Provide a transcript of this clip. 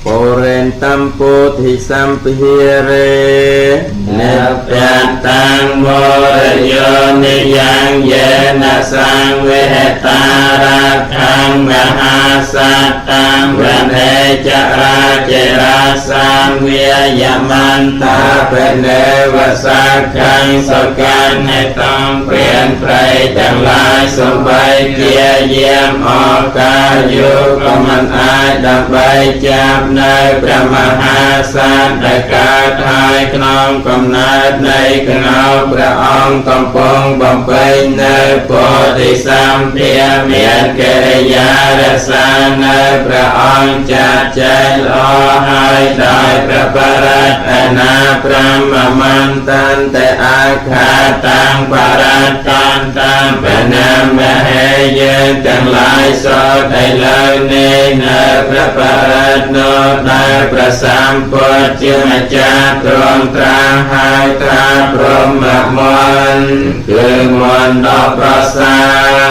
បុរិន្តំពោធិសម្ភារេ និព្យាតាំងមរយោនិយ៉ាងយេនសង្វេតារាខੰមហាសត្តាំវនេចរាចិរាសាវិយមន្តាបនេវសាខੰសកានិតំព្រានប្រៃទាំងឡាយសំបីជាយាមអកាយុក៏មិនអាចដើម្បីចាប់នៅព្រះមហាសត្វដែលកើតហើយក្នុងកំណើតនៃកណោព្រះអង្គកំពុងបំពេញនៅពោធិសម្ភារមានកិរិយារក្សានៅព្រះអង្គចាត់ចែងល្អហើយដោយព្រះបរតនាព្រមមន្តន្តអាខាតាំងបរតន្តាមបណាមហេយើងទាំងឡាយសោតឥឡូវនេះនៅព្រះបរតនោះដែលព្រះសម្ពុទ្ធជាម្ចាស់ទ្រង់ត្រាស់ហើយថាព្រហ្មមន្តគឺមន្តដ៏ប្រសើរ។